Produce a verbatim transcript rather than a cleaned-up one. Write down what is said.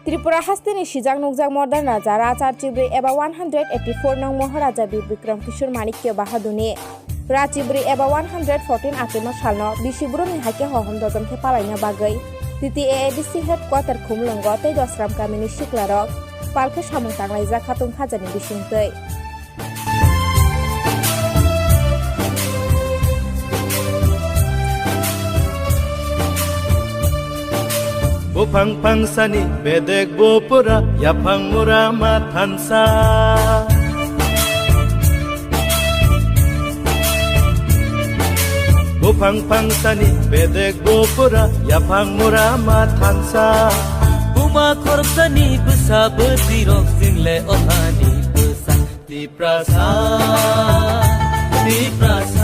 Tripura hasteni sijak nukjak modern raja Rachar Chibri eba one hundred eighty-four nong Maharaja Bir Bikram Kishore Manikya Bahadurni Rachibri eba one hundred fourteen achima salno bisi burumni haikhe hohom dodom khe palaina bagwi T T A A D C headquarter Khumlwngo tei Dosram kamini siklarok palkhe samung tanglaijak khatung khajani bisingtwi. Buphang phangsani bedek bupura yaphang mura ma thansa. Buphang phangsani bedek bupura yaphang mura ma thansa. Buma khorsani bwsa bwtwirok jingle othani bwsa. Tiprasa, Tiprasa.